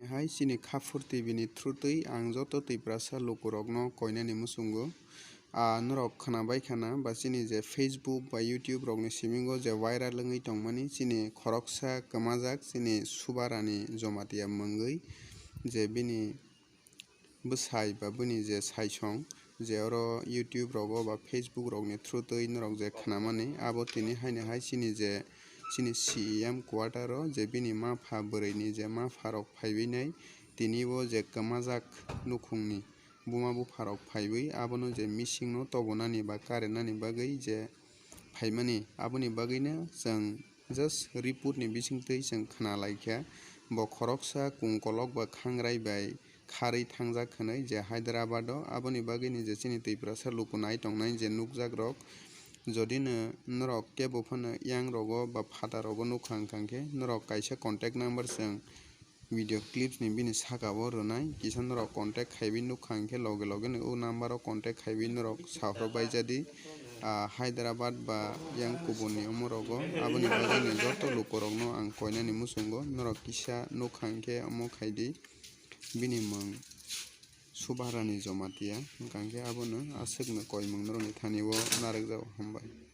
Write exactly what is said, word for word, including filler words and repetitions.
Hai chini Khapur T V ni through twi ang joto Tiprasa lukurokno koinani muchungo. Ah, norok khwnabai khana ba chini je Facebook ba YouTube rokni simingo je viral wngwi tongmani chini khoroksa kwmajak chini Subarani Jomatia mungwi je bini bwsai ba bini je saisong je oro YouTube rogo ba Facebook rokni through twi norok je khnamani abo tini haino hai chini je chini C E M quarter o je bini mapha bwrwini je mapha rok phaiwi nai tini bo je kwmajak nukhungni buma bupha rok phaiwi abono je missing no tobonani ba karinani bagwi je phaimani aboni bagwino chwng just report ni bisingtwi chwng khna laikha bo khoroksa kungkolok ba khangrai bai kharwi thangjak hwnwi je Hyderabad o aboni bagwini je chini Tiprasa luku nai tongnai je nukjak rok jodi no norok kebo phano yang rogo ba phataro go nukha wngkha hwnkhe norok kaisa contact number chwng video clips ni bini saka o rwnai kisa norok contact khaiwi nukha hwnkhe loge loge no o number o contact khaiwi norok saphro baijadi, ah, Hyderabad ba yang kubun ni omo rogo aboni bagwi ni joto luku rok no ang koinani muchungo norok kisa nukha hwnkhe omo khaidi bini mung Subarani Jomatia hwnkha hwnkhe abono aswk no koimung norok ni thani o narwk jago hambai.